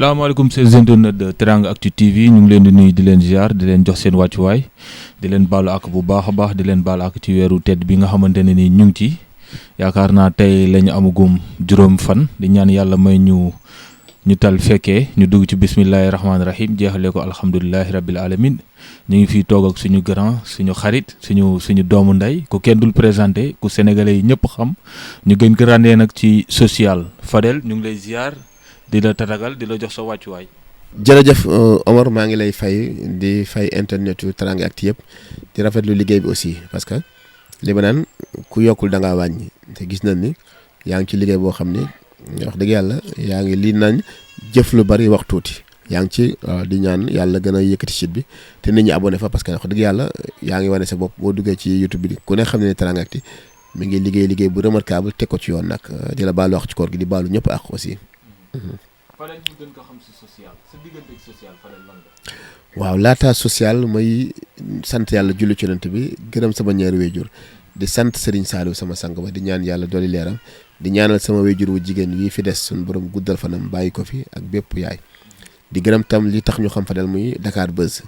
salaamaaleykum chers internautes de Teranga Actu TV ñu ngi leen di nuyu di leen ziar di leen jox seen wàccuwaay di leen baalu ak bu baax a baax di leen baalu ak ci weeru tedd bi nga xamante ne ni ñu ngi ci yaakaar naa tey la ñu amagum juróom fan di ñaan yàlla may ñu tal fekkee ñu dugg ci bismillahi rahmaani rahim jeexalee ko alhamdulilahi rabbil alamin ñu ngi fii toog ak suñu grand suñu xarit suñu doomu ndey ku kenn dul présenté ku sénégalais yi ñëpp xam ñu gën ko ràndee nag ci social Fadel ñu ngi lay ziar. di la tatagal di la jox sa wàccuwaay. jërëjëf Omar maa ngi lay di fay internet yu Teranga Actu yëpp di rafetlu liggéey bi aussi parce que li ma naan ku yokkul da ngaa wàññi te gis nañ ni yaa ngi ci liggéey boo xam ne wax dëgg yàlla yaa ngi lii nañ jëf lu bari wax tuuti yaa ngi ci di ñaan yàlla gën a yëkkati site bi te nit ñi abonné fa parce que wax dëgg yàlla yaa ngi wane sa bopp boo duggee ci YouTube bi ku ne xam ne Teranga Actu mi ngi liggéey bu remarquable teg ko ci yoon nag di la baalu wax ci koor gi di baalu ñëpp ak aussi. Fadel ñu gën ko xam si social sa diggante ak social Fadel lan la. waaw laata social may sant yàlla julli ci Yonent bi gërëm sama ñaari wéjur di sant Serigne Saliou sama sang ba di ñaan yàlla dolli leeram di ñaanal sama wéjur wu jigéen wii fi des suñu borom guddal fanam bàyyi ko fi ak bépp yaay di gërëm tam li tax ñu xam Fadel muy Dakar Buzz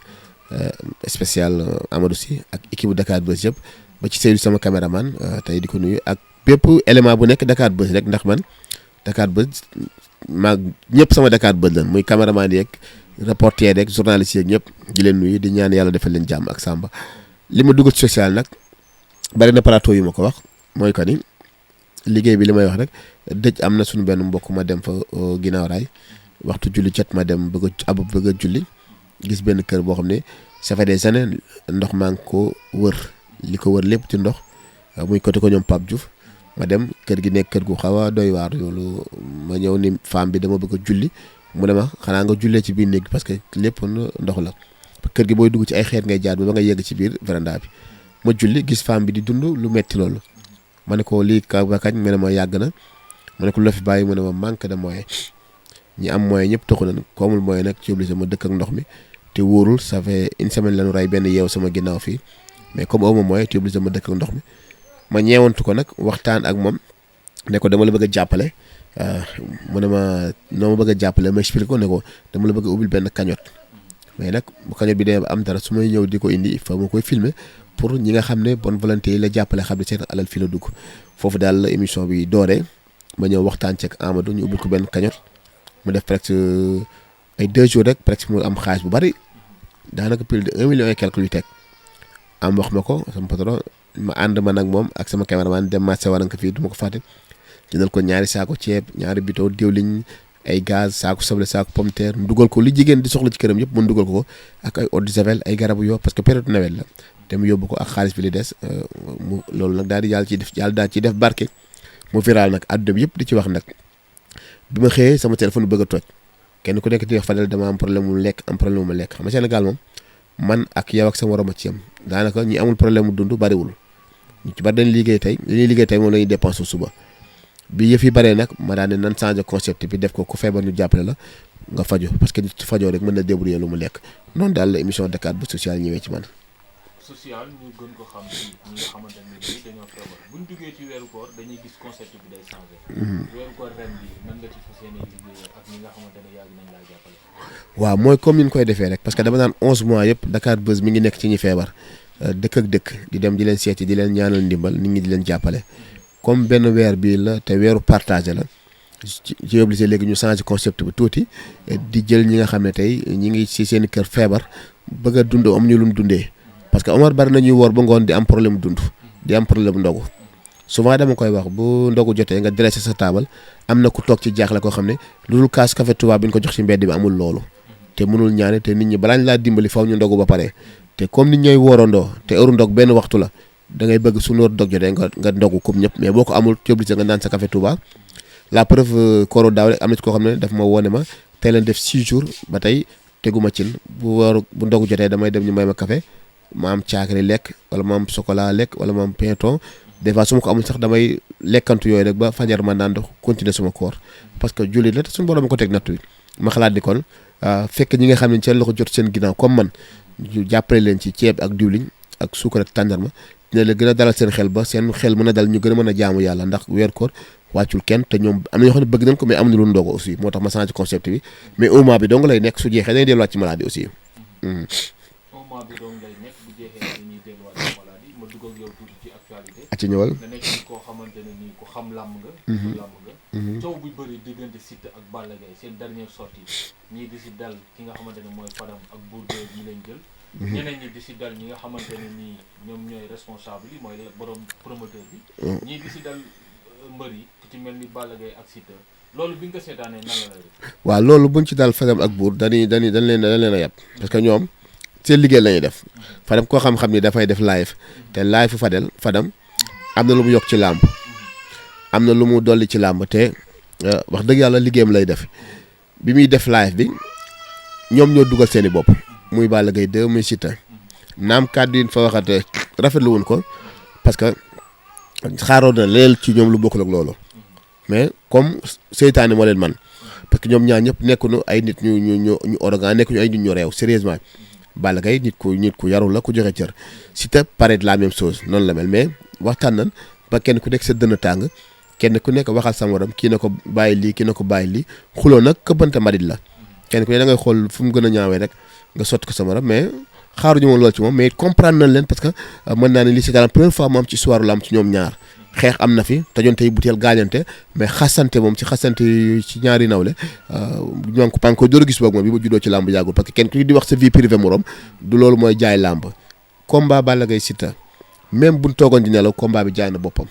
spécial Amadou Sy ak équipe bu Dakar Buzz yëpp ba ci Seydou sama caméraman tey di ko nuyu ak bépp élément bu nekk Dakar Buzz rek ndax man Dakar Buzz maa ñëpp sama Dakar Buzz lan muy caméraman yeeg reporter yeeg journaliste yeeg ñëpp di leen nuyu di ñaan yàlla defal leen jàmm ak Samba li ma dugal ci social nag bari na plateau yu ma ko wax mooy que ni liggéey bi li may wax rek dëj am na suñu benn mbokk ma dem fa ginnaaw raay waxtu julli jot ma dem bëgg a julli gis benn kër boo xam ne ça fait des années ndox maa ngi ko wër li ko wër lépp ci ndox muy côté ko ñoom Pape Diouf ma dem kër gi nekk kër gu xaw a doy waar loolu ma ñëw ni femme bi dama bëgg a julli mu ne ma xanaa nga jullee ci biir néeg parce que lépp ndox la kër gi booy dugg ci ay xeet ngay jaar ba nga yegg ci biir véranda bi ma julli gis femme bi di dund lu metti loolu ma ne ko lii ka ba kañ mu ne ma yàgg na ma ne ko la fi bàyyi mu ne ma manque de moyen ñi am moyen ñëpp taxu nañ ko amul moyen nag ci obligé ma dëkk ak ndox mi te wóorul ça fait une semaine lañu rey benn yeew sama ginnaaw fii mais comme aw ma moyen te obligé ma dëkk ak ndox mi ma ñeewantu ko nag waxtaan ak moom ne ko dama la bëgg a jàppale mu ne ma noo ma bëgg a jàppale ma expliqué ko ne ko dama la bëgg a ubbil benn cagnotte mais nag bu cagnotte bi demee ba am dara su may ñëw di ko indi il faut ma koy filmer pour ñi nga xam ne bonne volonté yi la jàppale xam ne seen alal fii la dugg foofu daal la émission bi dooree ma ñëw waxtaan ci ak Amadou ñu ubbil ko benn cagnotte mu def presque ay 2 jours rek presque mu am xaalis bu bari daanaka plus de 1 million et quelque luy teg am wax ma ko sama patron ma ànd man ak moom ak sama cameraman dem marché waranka fii du ma ko fàtte jëndal ko ñaari saako ceeb ñaari bito diwliñ ay gaz saako soble saako pomme de terre mu dugal ko li jigéen di soxla ci këram yëpp mun dugal ko ak ay eau de javel ay garabu yoo parce que période nawet la te mu yóbbu ko ak xaalis bi li des mu loolu nag daal di yàlla daal ciy def barke mu viral nag àdduna bi yëpp di ci wax nag bi ma xëyee sama téléphone bëgg a toj kenn ku nekk di wax Fadel dama am problème mu lekk am problème mu lekk xam nga Sénégal moom man ak yow ak sama morom a ci yam daanaka ñi amul problème mu dund bariwul ñu ci bari dañ liggéey tey li ñuy liggéey tey moom la ñuy dépense suba bi yëf yi baree nag ma daan ne nan changer concept bi def ko ku feebar ñu jàppale la nga fajo parce que nit ci fajoo rek mën na débrouiller lu mu lekk noonu daal la émission Dakar Buzz social ñëwee ci man. social ñu gën ko xam ci ñi nga xamante ne bii dañoo feebar bu ñu duggee ci weeru koor dañuy gis concept bi day changé. weeru koor ren bi nan nga ci fas yéene liggéey ak ñi nga xamante ne yàgg nañ laa jàppale. waaw mooy comme ni ñu koy defee rek parce que dama naan 11 mois yëpp Dakar Buzz mi ngi nekk ci ñi feebar dëkk ak dëkk di dem di leen seeti di leen ñaanal ndimbal nit ñi di leen jàppale comme benn weer bii la te weeru partagé la ci obligé léegi ñu changé concept bi tuuti di jël ñi nga xam ne tey ñi ngi ci seen kër feebar bëgg a dund am ñu lu mu dundee parce que Omar bari na ñuy woor ba ngoon di am problème dund di am problème ndogu souvent dama koy wax bu ndogu jotee nga dressé sa taabal am na ku toog ci jaaxle koo xam ne lu dul kaas café Touba bi ñu ko jox ci mbedd bi amul loolu te mënul ñaane te nit ñi balaa ñu laa dimbali faw ñu ndogu ba pare te comme nit ñooy woorandoo te heure ndog benn waxtu la da ngay bëgg su heure ndog jotee nga ndogu comme ñëpp mais boo ko amul ci obligé nga naan sa café Touba la preuve kooro daaw rek am na ci koo xam ne daf ma woone ma tey leen def 6 jours ba tey teguma cin bu ndogu jotee damay dem ñu may ma café ma am caakiri lekk wala ma am chocolat lekk wala ma am pain des fois su ma ko amul sax damay lekkantu yooyu rek ba fajar ma naan continuer suma koor parce que jullit la te suñu borom ko teg nattu ma xalaat di kon fekk ñi nga xam ne seen loxo jot seen ginnaaw comme man ñu jàppale leen ci ceeb ak diwliñ ak suukar ak tàndarma dina la gën a dalal seen xel ba seen xel mën a dal ñu gën a mën a jaamu yàlla ndax weer koor wàccul kenn te ñoom am na ñoo xam ne bëgg nañ ko mais amuñu lu ndoo ko aussi moo tax ma changé concept bi mais un mois bi dong lay nekk su jeexee dañuy delluwaat ci maladie aussi. un mois bi dong lay nekk bu jeexee dañuy delluwaat ci maladie ma dugg ak yow tuuti ci actualité. a ci ñëwal nga nekk ci koo xamante ne nii ku xam làmb nga. làmb nga. coow bu bëri diggante Siteu ak Balla Gaye seen dernière sortie ñii di si dal ki nga xamante ne mooy Fadam ak Bourguet ñi leen jël. ñeneen ñi di si dal ñi nga xamante ne nii ñoom ñooy responsable yi mooy borom promoteur bi. ñii di si dal mbër yi ku ci mel ni Balla Gaye ak Siteu loolu bi nga ko seetaanee nan la lay def. waaw loolu buñ ci dal Fadam ak Bour dañ leen a yab parce que ñoom seen liggéey la ñuy def Fadam koo xam-xam ni dafay def live te live fu Fadam am na lu mu yokk ci làmb am na lu mu dolli ci làmb te wax dëgg yàlla liggéeyam lay def bi muy def live bi ñoom ñoo dugal seen i bopp muy Balla Gaye 2 muy Siteu naam kàddu yi fa waxate rafetlu wuñ ko parce que xaaroon na leel ci ñoom lu bokkul ak loolu mais comme seytaane moo leen man parce que ñoom ñaar ñëpp nekkuñu ay nit ñu organ nekkuñu ay nit ñu réew sérieusement Balla Gaye nit ku yarul la ku joxe cër Siteu paraît la même chose noonu la mel mais waxtaan nañ ba kenn ku nekk sa dënn tàng kenn ku nekk waxal sa morom kii na ko bàyyi lii kii na ko bàyyi lii xuloo nag këppante mbalit la kenn ku ne da ngay xool fu mu gën a ñaawee rek nga sotti ko sa morom mais xaaruñu woon loolu ci moom mais comprendre nañ leen parce que mën naa ne lii c'est la première fois mu am ci histoire lu am ci ñoom ñaar xeex am na fi tajonte yi butéel gaañante mais xasante moom ci xasante ci ñaari nawle ñoo ngi ko koy door a gis boog moom bi ma juddoo ci làmb yàggul parce que kenn ku di wax sa vie privée morom du loolu mooy jaay làmb combat Balla Gaye Siteu même buñ toogoon di nelaw combat bi jaay na boppam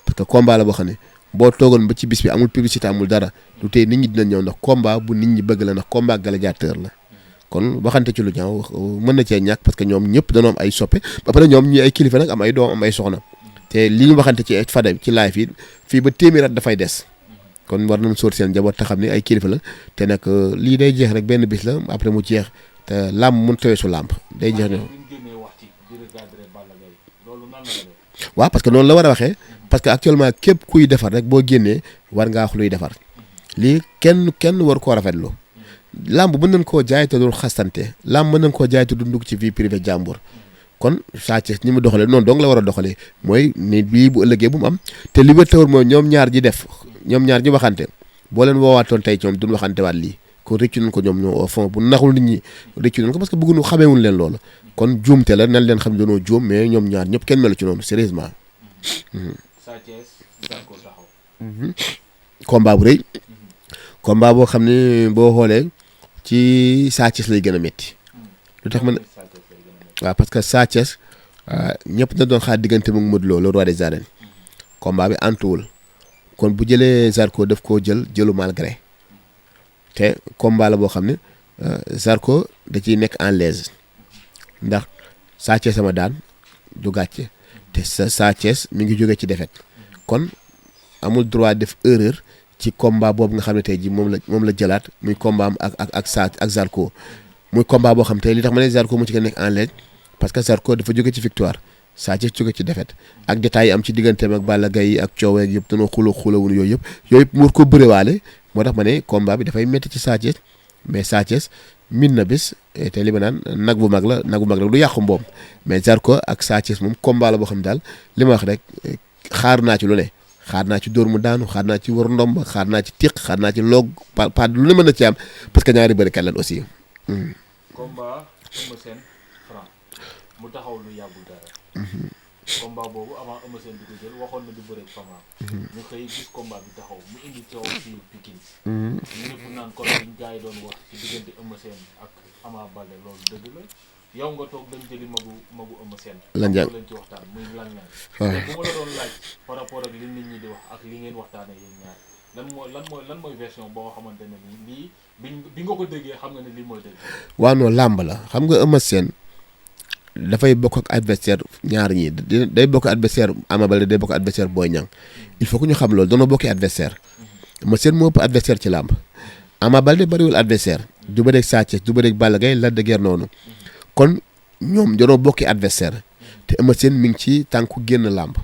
parce que combat la boo xam ne boo toogoon ba ci bis bi amul publicité amul dara du tey nit ñi dinañ ñëw ndax combat bu nit ñi bëgg la ndax combat gladiateur la kon waxante ci lu ñaaw mën na cee ñàkk parce que ñoom ñëpp dañoo am ay soppe ba pare ñoom ñi ay kilifa nag am ay doom am ay soxna te li ñu waxante ci Fadam ci live yi fii ba téeméer at dafay des kon war nañ sóor seen njaboot te xam ne ay kilifa la te nag lii day jeex rek benn bis la après mu jeex te làmb mun tawee su làmb day jeex ñoom waaw parce que noonu la war a waxee parce que actuellement képp kuy defar rek boo génnee war ngaa wax luy defar lii kenn war koo rafetlu làmb mën nañ koo jaay te dul xastante làmb mën nañ koo jaay te du dugg ci vie privée jàmbur kon Sa Thiès ñi mu doxalee noonu dong la war a doxalee mooy ni bii bu ëllëgee bu mu am te li wér mooy ñoom ñaar ji waxante boo leen woowaatoon tey ñoom duñ waxante waat lii kon rëccu nañ ko ñoom ñoo au fond bu naxul nit ñi rëccu nañ ko parce que bëgguñu xameewuñ leen loolu kon juumte la nan leen xam ne dañoo juum mais ñoom ñaar ñëpp kenn melu ci noonu sérieusement. Sa Thiès Zarko taxaw. combat bu rëy. combat boo xam ne boo xoolee ci Sa Thiès lay gën a métti. lu tax man waaw parce que Sa Thiès ñëpp na doon xaar diggante mu Modou Lo le roi des arènes combat bi antuwul kon bu jëlee Zarko daf koo jëlu malgré te combat la boo xam ne Zarko da ciy nekk en l'aise ndax Sa Thiès sama daan du gàcce te Sa Thiès mi ngi jóge ci défaite kon amul droit def erreur ci combat boobu nga xam ne tey ji moom la jëlaat muy combat am ak Zarko muy combat boo xam tey li tax ma ne Zarko mu ci gën a nekk en l'aise parce que Zarko dafa jóge ci victoire Sa Thiès jóge ci défaite ak détails yi am ci digganteem ak Balla Gaye ak coow ak yëpp dañoo xulawun yooyu yëpp mu war ko bërewaale moo tax ma ne combat bi dafay métti ci Sa Thiès mais Sa Thiès min na bis te li ma naan nag bu mag la du yàqu mboom mais Zarko ak Sa Thiès moom combat la boo xam daal li ma wax rek xaar naa ci lu ne xaar naa ci dóor mu daanu xaar naa ci war ndomba xaar naa ci tiq xaar naa ci loog pa lu ne mën na ci am parce que ñaari bërikat lan aussi. combat Eumeu Sène Franc mu taxaw lu yàggul dara. combat boobu avant Eumeu Sène di ko jël waxoon na du bëre ak Franc. ñu xëy gis combat bi taxaw mu indi coow ci Pikine. ñëpp naan kon liñ gars yi doon wax ci diggante Eumeu Sène ak Ama Baldé loolu dëgg la yow nga toog dañ jëli magu Eumeu Sène. lan jàng leen ci waxtaan muy lan ñaan. waaw bu ma la doon laaj par rapport ak li nit ñi di wax ak li ngeen waxtaanee yéen ñaar lan mooy version boo xamante ne nii lii bi nga ko déggee xam nga ne lii mooy dëgg. waaw non làmb la xam nga Eumeu Sène dafay bokk ak adversaire ñaar ñii day bokk adversaire Ama Baldé day bokk adversaire Boy Niang il faut que ñu xam loolu doona bokki adversaire Eumeu Sène moo ëpp adversaire ci làmb Ama Baldé bariwul adversaire du bëreeg Sa Thiès du bëreeg Balla Gaye Lac de Guiers noonu kon ñoom dañoo bokki adversaire te Eumeu Sène mi ngi ci tànku génn làmb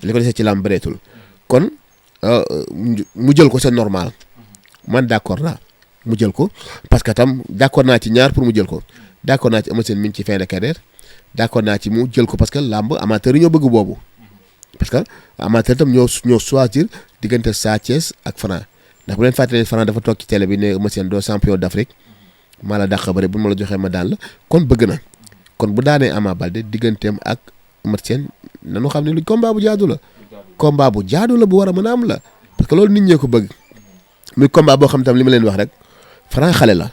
li ko desee ci làmb bëreetul kon mu jël ko c'est normal man d'accord naa mu jël ko parce que tam d'accord naa ci ñaar pour mu jël ko d'accord naa ci Eumeu Sène mi ngi ci fin de carrière d'accord naa ci mu jël ko parce que làmb amateur yi ñoo bëgg boobu parce que amateur tam ñoo choisir diggante Sa Thiès ak Franc ndax bu leen fàttalee Franc dafa toog ci télé bi ne Eumeu Sène doo champion d'Afrique maa la dàq bëri bu ma la joxee ma daan la kon bëgg na kon bu daanee Ama Baldé digganteem ak Eumeu Sène nanu xam ne lu combat bu jaadu la combat bu jaadu la bu war a mën a am la parce que loolu nit ñee ko bëgg muy combat boo xam tam li ma leen wax rek Franc xale la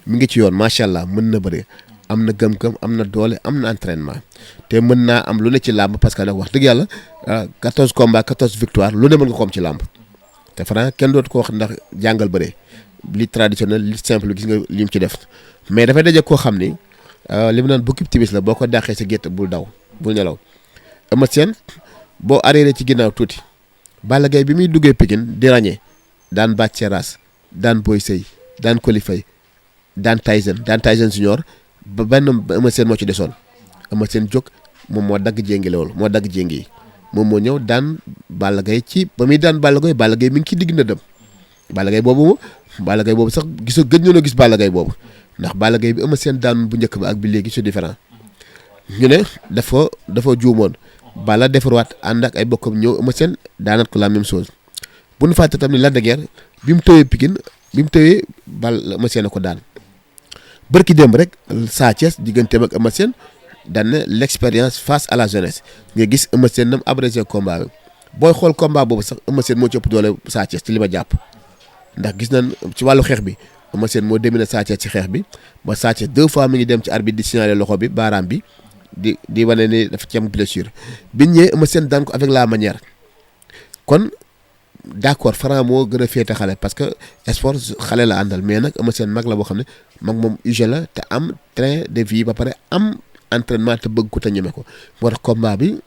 mi ngi ci yoon macha allah mën na bëri am na gëm-gëm am na doole am na entraînement te mën naa am lu ne ci làmb parce que nag wax dëgg yàlla 14 combats 14 victoire lu ne mën nga ko am ci làmb te Franc kenn dootu ko wax ndax jàngal bëre li traditionnel li simple gis nga li mu ci def mais dafay daje koo xam ni li mu naan bukki timis la boo ko dàqee sa gétt bul daw bul nelaw Eumeu Sène boo arrière ci ginnaaw tuuti Balla Gaye bi muy duggee Pikine di ràññee daan Bathie Seras daan Boy Sey daan Coly Faye daan Tyson Junior ba benn Eumeu Sène moo ci desoon Eumeu Sène jóg moom moo dagg jéngi loolu moo dagg jéngi yi moom moo ñëw daan Balla Gaye ci ba muy daan Balla Gaye mi ngi ci digg na dem Balla Gaye boobu sax gëj ñoo gis Balla Gaye boobu ndax Balla Gaye bi Eumeu Sène daan bu njëkk ba ak bi léegi c'est différent ñu ne dafa juumoon Balla defarwaat ànd ak ay bokkam ñëw Eumeu Sène daanat ko la même chose bu ñu fàtte tam ni Lac de Guiers bi mu tëwee Pikine bi mu tëwee Balla Eumeu Sène ko daan bërki démb rek Sa Thiès digganteem ak Eumeu Sène daan ne l'expérience face à la jeunesse nga gis Eumeu Sène nam abrégé combat bi booy xool combat boobu sax Eumeu Sène moo ci ëpp doole Sa Thiès ci li ma jàpp ndax gis nañ ci wàllu xeex bi Eumeu Sène moo dominé Sa Thiès ci xeex bi ba Sa Thiès 2 fois mi ngi dem ci arbitre di signaler loxo bi baaraam bi di wane ni dafa ci am blessure biñ ñëwee Eumeu Sène daan ko avec la manière kon d'accord Franc moo gën a féete xale parce que sport xale la àndal mais nag Eumeu Sène mag la boo xam ne mag moom UG la te am train de vie ba pare am entraînement te bëgg ko te ñeme ko moo tax combat bi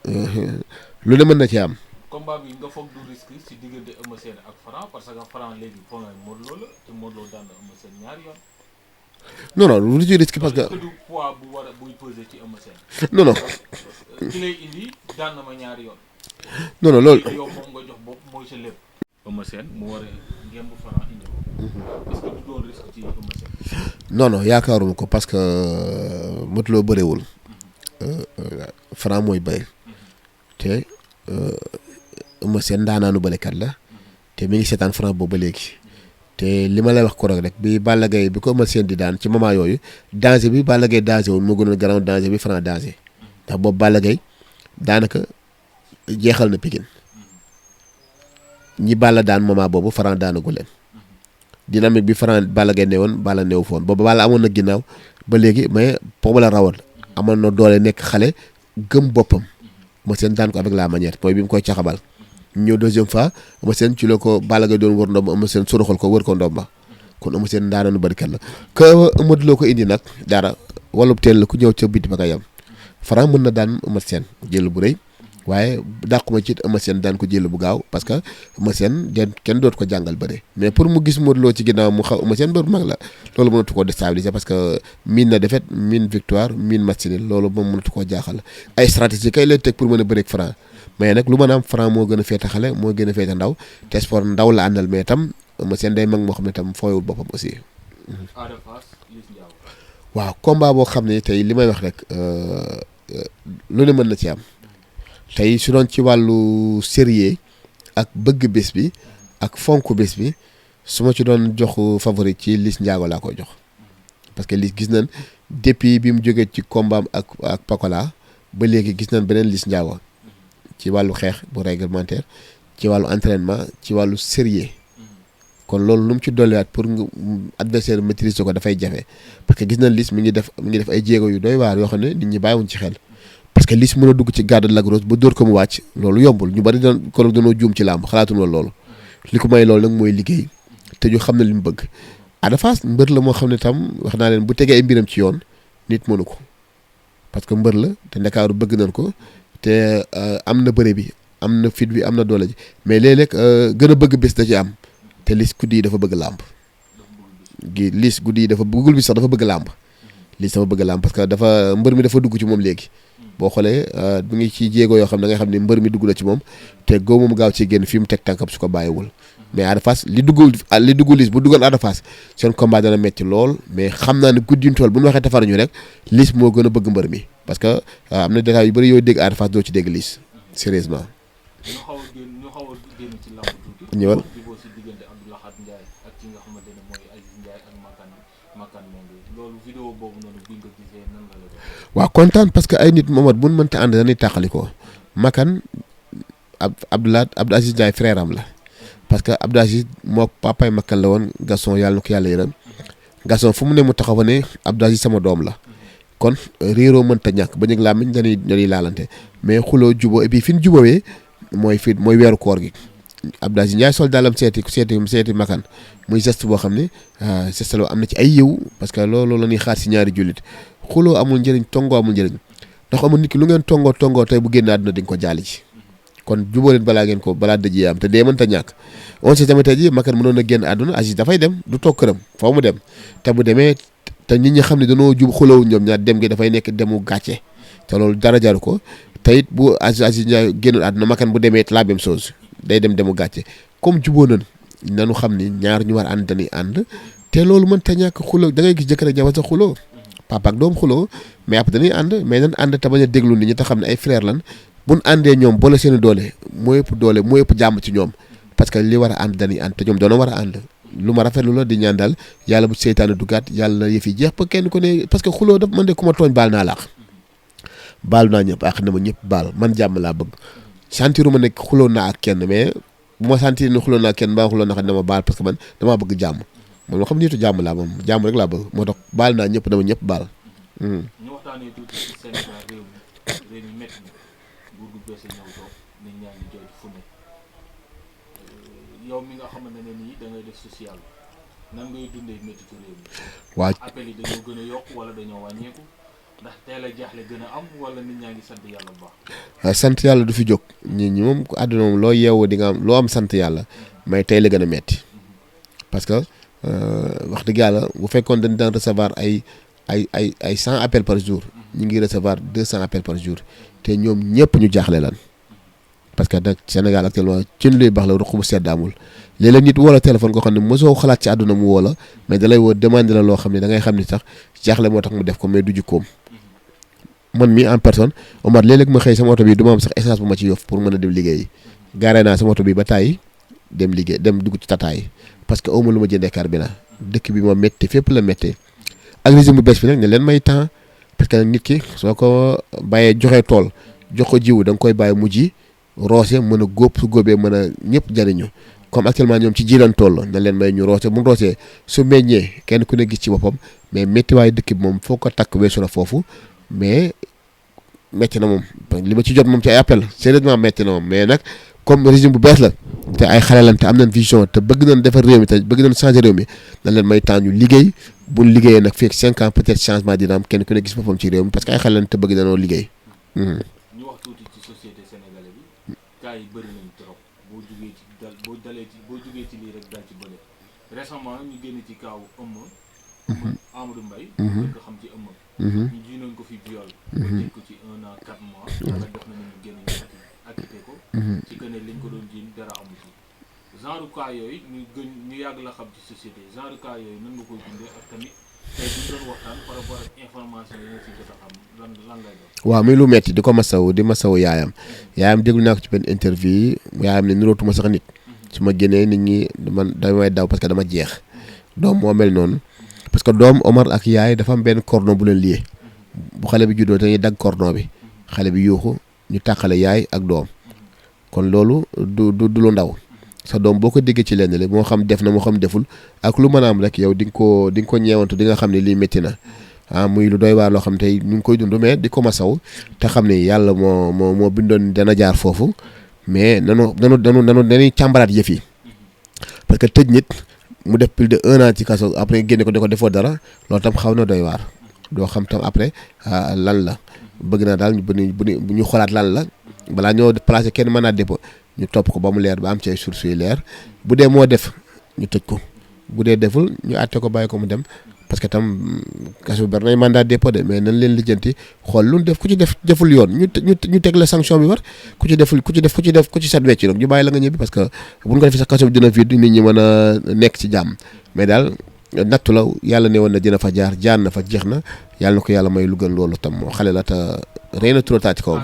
lu ne mën na ci am. combat bi nga foog du risque ci diggante Eumeu Sène ak Franc parce que Franc léegi foog nga Modou Lo la te Modou Lo daan na Eumeu Sène ñaari yoon. non lu ci risque parce que. du poids bu war a buy peser ci Eumeu Sène. non. ki lay indi daan na ma ñaari yoon. non loolu. yow moom nga jox bopp mooy sa lépp. Eumeu Sène mu war a ngemb Franc indi ko. est-ce que du doon risque ci Eumeu Sène. non yaakaaruma ko parce que Modou Lo bëriwul. Franc mooy bëri. te Eumeu Sène daanaanu bërikat la. te mi ngi seetaan Franc boobu ba léegi. te li ma lay wax ko rek bi Balla Gaye bi ko Eumeu Sène di daan ci moment yooyu danger bi Balla Gaye danger woon moo gënoon grand danger bi Franc danger ndax boobu Balla Gaye daanaka jeexal na Pikine ñi Balla daan moment boobu Franc daanagu leen dynamique bi Franc Balla Gaye ne woon Balla neew foon boobu Balla amoon na ginnaaw ba léegi mais boobu la rawoon amoon na doole nekk xale gëm boppam Eumeu Sène daan ko avec la manière mooy bi mu koy caxabal ñëw deuxième fois Eumeu Sène ci la ko Balla Gaye doon wër ndomb Eumeu Sène suruxal ko wër ko ndomba kon Eumeu Sène daanaanu bërikat la que Modou Lo ko indi nag dara walub teel la ku ñëw ca biti ba nga yem Franc mën na daan Eumeu Sène jël bu rëy waaye dàquma ci Eumeu Sène daan ko jël bu gaaw parce que Eumeu Sène kenn dootu ko jàngal bëre mais pour mu gis Modou Lo ci ginnaaw mu xaw Eumeu Sène mbër bu mag la loolu mënatu koo déstabiliser parce que miin na défaite miin victoire miin match nul loolu moom mënatu koo jaaxal ay stratégie kay lay teg pour mën a bëreeg Franc mais nag lu mën a am Franc moo gën a féete xale moo gën a féete ndaw te sport ndaw la àndal mais tam Eumeu Sène day mag moo xam ne tam fooyewul boppam aussi. waaw combat boo xam ne tey li may wax rek lu ne mën na ci am tey su doon ci wàllu sérieux ak bëgg bés bi ak fonk bés bi su ma ci doon jox favori ci Liss Ndiago laa koy jox parce que Liss gis nañ depuis bi mu jógee ci combat ak Pakola ba léegi gis nañ beneen Liss Ndiago ci wàllu xeex bu réglementaire ci wàllu entraînement ci wàllu sérieux kon loolu lu mu ci dolliwaat pour nga adversaire maîtriser ko dafay jafe parce que gis nañ Liss mi ngi def ay jéego yu doy waar yoo xam ne nit ñi bàyyiwuñ ci xel parce que Liss mën a dugg ci garde de Lac Rose ba dóor ko mu wàcc loolu yombul ñu bari dañoo juum ci làmb xalaatuñ loolu li ko may loolu nag mooy liggéey te ñu xam ne li mu bëgg Ada Fass mbër la moo xam ne tam wax naa leen bu tegee ay mbiram ci yoon nit mënu ko parce que mbër la te Ndakaaru bëgg nañ ko te am na bëre bi am na fit bi am na doole ji mais léeg-léeg gën a bëgg bés da ci am te Liss guddi yi dafa bëgg làmb Liss guddi yi dafa bëggul bi sax dafa bëgg làmb Liss dafa bëgg làmb parce que dafa mbër mi dafa dugg ci moom léegi boo xoolee mu ngi ci jéego yoo xam da ngay xam ne mbër mi dugg na ci moom te góob moom gaaw ci génn fi mu teg tànkam su ko bàyyiwul mais Ada Fass li dugg Liss bu duggoon Ada Fass seen combat dana metti lool mais xam naa ne guddi ñu tool bu ñu waxee tafaruñu rek Liss moo gën a bëgg mbër mi parce que am na détails yu bëri yooyu dégg Ada Fass doo ci dégg Liss sérieusement. ñu xaw a génn ci lamb ñëwal. jubóo si diggante Abdou Lahad Ndiaye ak ki nga xamante ne mooy Aziz Ndiaye ak Makan Mbengue loolu vidéo boobu noonu bi nga gisee nan nga la doon. waaw kontaan parce que ay nit Momar buñ mënta ànd dañuy tàqali ko Makan Abdou Aziz Ndiaye frère am la parce que Abdou Aziz moo papay Makan la woon Gaston yàlla na ko yàlla yërëm Gaston fu mu ne mu taxaw fa ne Abdou Aziz sama doom la kon réeroo mënta ñàkk ba ñu làmmiñ dañuy laalante mais xuloo juboo et puis fi ñu jubawee mooy weeru koor gi Abdou Aziz Ndiaye sol daalam seeti Makan muy geste boo xam ne geste la am na ci ay yiw parce que loolu la ñuy xaar si ñaari jullit xuloo amul njëriñ tongoo amul njëriñ ndax amul nit ki lu ngeen tongoo tey bu génn àdduna di nga ko jaali ci kon jubóo leen balaa dëj yi am te dee mënta ñàkk on sait jamais tey jii Makan mënoon a génn àdduna Aziz dafay dem du toog këram foo mu dem te bu demee te nit ñi xam ne dañoo xulóowu ñoom ñaar dem gi dafay nekk demu gàcce te loolu dara jaru ko te it bu Aziz Ndiaye génnul àdduna Makan bu demee la même chose day demu gàcce comme jubóo nañ nanu xam ni ñaar ñu war ànd dañuy ànd te loolu mënta ñàkk xulóo da ngay gis jëkkër ak jabar sa xulóo papa ak doom xulóo mais après dañuy ànd mais nañ ànd te bañ a déglu nit ñi te xam ne ay frère lan buñ àndee ñoom boole seen doole moo ëpp jàmm ci ñoom parce que li war a ànd dañuy ànd te ñoom doona war a ànd lu ma rafetlu la di ñaan daal yàlla bu seytaane dugaat yàlla yëf yi jeex ba kenn ku ne parce que xuloo daf man de ku ma tooñ baal naa la ak baal naa ñëpp ak na ma ñëpp baal man jàmm laa bëgg sentiru ma nekk xuloo naa ak kenn mais bu ma sentir ne xuloo naa ak kenn mbaa xuloo naa xam ne ma baal parce que man damaa bëgg jàmm moom loo xam nitu jàmm laa moom jàmm rek laa bëgg moo tax baal naa ñëpp dama ñëpp baal. ñu waxtaanee tuuti ci Sénégal réew mi métti na buur gu bees ñëw toog nit ñaa ngi jooy fu ne yow mi nga xamante ne nii da ngay def social nan ngay dundee métti ci réew mi. waa appel yi dañoo gën a yokk wala dañoo wàññeeku ndax teel a jaaxle gën a am wala nit ñaa ngi sant yàlla bu baax. sant yàlla du fi jóg nit ñi moom àdduna moom loo yeewoo di nga am loo am sant yàlla mais tey la gën a metti parce que wax dëgg yàlla bu fekkoon dañ daan recevoir ay 100 appels par jour ñu ngi recevoir 200 appels par jour te ñoom ñëpp ñu jaaxle lan parce que nag Sénégal actuellement ci luy baax la ruq bu sedd amul léeg-léeg nit woo la téléphone koo xam ne mosoo xalaat ci àdduna mu woo la mais dalay woo demande la loo xam ne da ngay xam ni sax jaaxle moo tax mu def ko mais du jikkoom man mi en personne Omar léeg-léeg ma xëy sama oto bi du ma am sax essence bu ma ci yof pour mën a dem liggéeyi gaaree naa sama oto bi ba tàyyi dem dugg ci tataay parce que awma lu ma jëndee carburant dëkk bi moo métti fépp la méttee ak régime bu bees bi nag ne leen may temps parce que nit ki soo ko bàyyee joxee tool jox ko jiwu da nga koy bàyyi mu ji roose mën a góob su góobee mën a ñëpp jariñu comme actuellement ñoom ci ji lan toll na leen may ñu roose bu mu roosee su meññee kenn ku ne gis ci boppam mais métti waaye dëkk bi moom foo ko takk weesu na foofu mais métti na moom li ma ci jot moom ci ay appel sérieusement métti na moom mais nag comme régime bu bees la te ay xale lan te am nañ vision te bëgg nañ defar réew mi te bëgg nañ changer réew mi nañ leen may temps ñu liggéey buñ liggéeyee nag fii ak 5 ans peut-être changement dina am kenn ku ne gis boppam ci réew mi parce que ay xale lan te bëgg nañoo liggéey. ñu wax tuuti ci société sénégalaise bi cas yi bëri nañ trop boo jugee ci lii rek dal ci bële récemment ñu génn ci kaaw Amadou Mbaye nga xam ci ñu ji nañ ko fi viol ba jël ko ci 1 an 4 mois wala def na ñu génn ñu acquitté ko ci que ne liñ ko doon jiin dara amu ci genre cas yooyu ñu yàgg la xam ci société genre cas yooyu nan nga koy dundee ak tamit tey bu ñu doon waxtaan par rapport ak information yi nga ci jot a xam lan lay doon. waaw muy lu metti di ko masawu yaayam déglu naa ko ci benn interview yaayam ne nirootuma sax nit su ma génnee nit ñi man damay daw parce que dama jeex doom moo mel noonu parce que doom Omar ak yaay dafa am benn cordon bu leen lié bu xale bi juddoo dañuy dagg cordon bi xale bi yuuxu ñu tàqale yaay ak doom kon loolu du lu ndaw sa doom boo ko déggee ci lenn la moo xam def na moo xam deful ak lu mën a am rek yow di nga ko ñeewantu di nga xam ne lii métti na muy lu doy waar loo xam tey ñu ngi koy dund mais di ko masaw te xam ne yàlla moo bindoon dana jaar foofu mais dañuy càmbaraat yëf yi parce que tëj nit mu def plus de 1 an ci kaso après génne ko di ko defoo dara loolu tam xaw na doy waar doo xam tam après lan la bëgg naa daal bu ñu xoolaat lan la balaa ñoo placé kenn mën naa dépôt ñu topp ko ba mu leer ba am ci ay sources yu leer bu dee moo def ñu tëj ko bu dee deful ñu àtte ko bàyyi ko mu dem parce que tam kaso bari nay mandat dépôt de mais nañ leen lijjanti xool lu def ku ci deful yoon ñu teg la sanction bi war ku ci set wecc nag ñu bàyyi la nga ñibbi parce que buñ ko defee sax kaso bi dina vide nit ñi mën a nekk ci jàmm mais daal nattu la yàlla ne woon na dina fa jaar na fa jeex na yàlla na ko yàlla may lu gën loolu tam xale la te rey na trop taat ci kawam.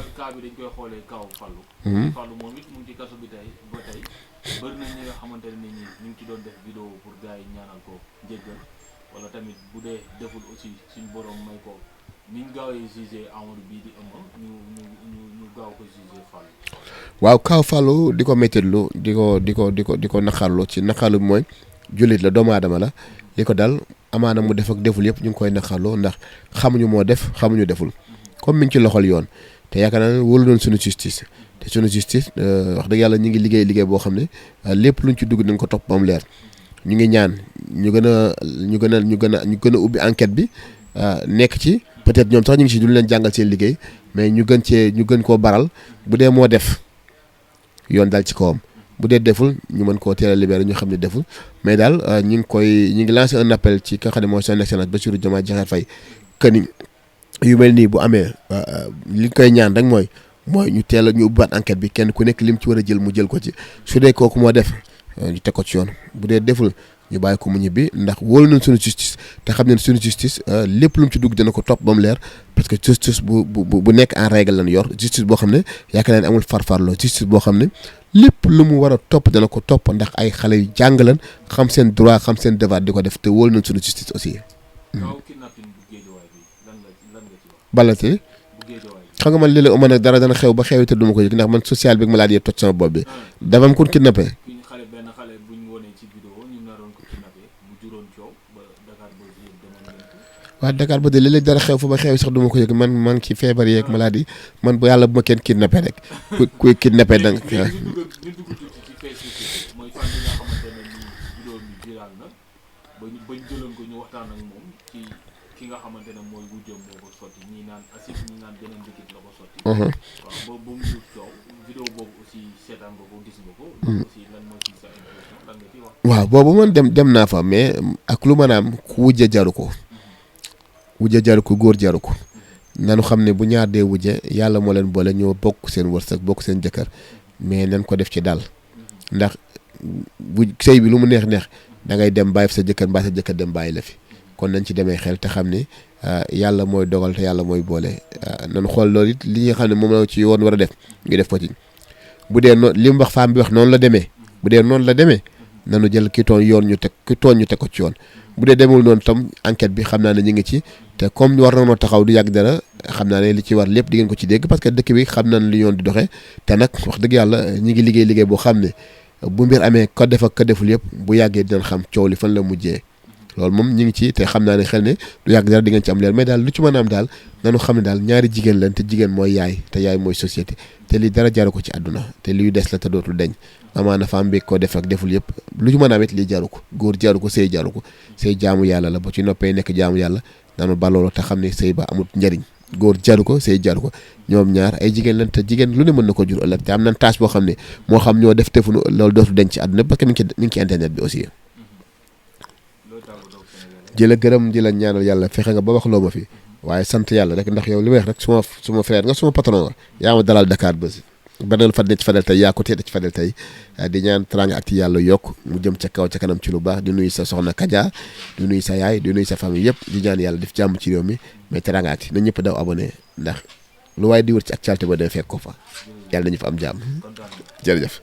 jéggal wala tamit bu dee deful aussi suñu borom may ko niñ gaawee jugé Amadou bii di ëmb ñu gaaw ko jugé Fallou. waaw kaw Fallou di ko méttitlu di ko naqarlu ci naqarlu bi mooy jullit la doomu aadama la li ko dal amaana mu def ak deful yëpp ñu ngi koy naqarlu ndax xamuñu moo def xamuñu deful comme mi ngi ci loxol yoon te yaakaar naa ne wóolu doon suñu justice te suñu justice wax dëgg yàlla ñu ngi liggéey boo xam ne lépp luñ ci dugg nañ ko topp ba mu leer ñu ngi ñaan ñu gën a ubbi enquête bi nekk ci peut-être ñoom sax ñu ngi ci duñ leen jàngal seen liggéey mais ñu gën koo baral bu dee moo def yoon dal ci kawam bu dee deful ñu mën koo teel a libéré ñu xam ne deful mais daal ñu ngi lancé un appel ci ka xam ne mooy son excellence Bassirou Diomaye Diakhar Faye que ni yu mel nii bu amee li koy ñaan rek mooy ñu teel a ñu ubbiwaat enquête bi kenn ku nekk lim ci war a jël mu jël ko ci su dee kooku moo def ñu teg ko ci yoon bu dee deful ñu bàyyi ko mu ñibbi ndax wóolu nañ suñu justice te xam ne suñu justice lépp lu mu ci dugg dina ko topp ba mu leer parce que justice bu nekk en règle lañ yor justice boo xam ne yaakaar naa ne amul farfarloo justice boo xam ne lépp lu mu war a topp dana ko topp ndax ay xale yu jàng lan xam seen droit xam seen devoir di ko def te wóolu nañ suñu justice aussi. balate xam nga man léeg-léeg man nag dara dana xew ba xew te duma ko yëg ndax man social bi ak maladie yëpp toj sama bopp bi dafa am ku kidnappé. waaw Dakar ba de léeg-léeg dara xew fa ba xew sax duma ko yëg man maa ngi ci feebar yeeg maladie man bu yàlla bu ma kenn kidnappé rek kuy kidnappé da nga. bañ jëloon ko ñu waxtaan ak moom ci ki nga xamante ne mooy wujjam moo ko sotti ñii naan asib ñii naan beneen liquide la ko sotti. waaw ba mu jur coow vidéo boobu aussi seetaan nga ko gis nga ko. aussi lan moo ci sa impression lan nga ciy wax. waaw boobu man dem naa fa mais ak lu mën a am ku wujje jaru ko wujje jaru ko góor jaru ko nanu xam ne bu ñaar dee wujje yàlla moo leen boole ñoo bokk seen wërsëg bokk seen jëkkër mais nañ ko def ci dal ndax bu sëy bi lu mu neex da ngay dem bàyyi fi sa jëkkër mbaa sa jëkkër dem bàyyi la fi kon nañ ci demee xel te xam ne yàlla mooy dogal te yàlla mooy boole nañu xool loolu it li nga xam ne moom la ci yoon war a def ñu def ko ci bu dee li mu wax femme bi wax noonu la demee bu dee noonu la demee nanu jël ki tooñ yoon ñu teg ko ci yoon bu dee demul noonu tam enquête bi xam naa ne ñu ngi ci te comme war nañoo taxaw du yàgg dara xam naa ne li ci war lépp di ngeen ko ci dégg parce que dëkk bi xam nañ li yoon di doxee te nag wax dëgg yàlla ñi ngi liggéey boo xam ne bu mbir amee ko def ak ko deful yëpp bu yàggee dinañ xam coow li fan la mujjee loolu moom ñu ngi ci te xam naa ne xel ne du yàgg dara di ngeen ci am leer mais daal lu ci mën a am daal nanu xam ne daal ñaari jigéen lañ te jigéen mooy yaay te yaay mooy société te lii dara jaru ko ci àdduna te liy des la te dootul deñ amaana femme bi ko def ak deful yëpp lu ci mën a am it lii jaru ko góor jaru ko sëy jaru ko sëy jaamu yàlla la ba ci noppee nekk jaamu yàlla nanu baloolu te xam ne sëy ba amul njariñ góor jaru ko sëy jaru ko ñoom ñaar ay jigéen lañ te jigéen lu ne mën na ko jur ëllëg te am nañ tâche boo xam ne moo xam ñoo def tefuñu loolu dootul denc ci àdduna parce que mi ngi ci internet bi aussi jëla gërëm di la ñaanal yàlla fexe nga ba wax loo ma fi waaye sant yàlla rek ndax yow li may wax rek suma frère nga suma patron nga yaa ma dalal Dakar Buzz beneen fan ci Fadel tey yaa ko teete ci Fadel tey di ñaan Teranga Actu yàlla yokk mu jëm ca kaw ca kanam ci lu baax di nuyu sa soxna Kaja di nuyu sa yaay di nuyu sa famille yëpp di ñaan yàlla def jàmm ci réew mi mais Teranga Actu na ñëpp daw abonné ndax lu waaye di wër ci actualité ba day fekk ko fa yàlla nañu fa am jàmm jërëjëf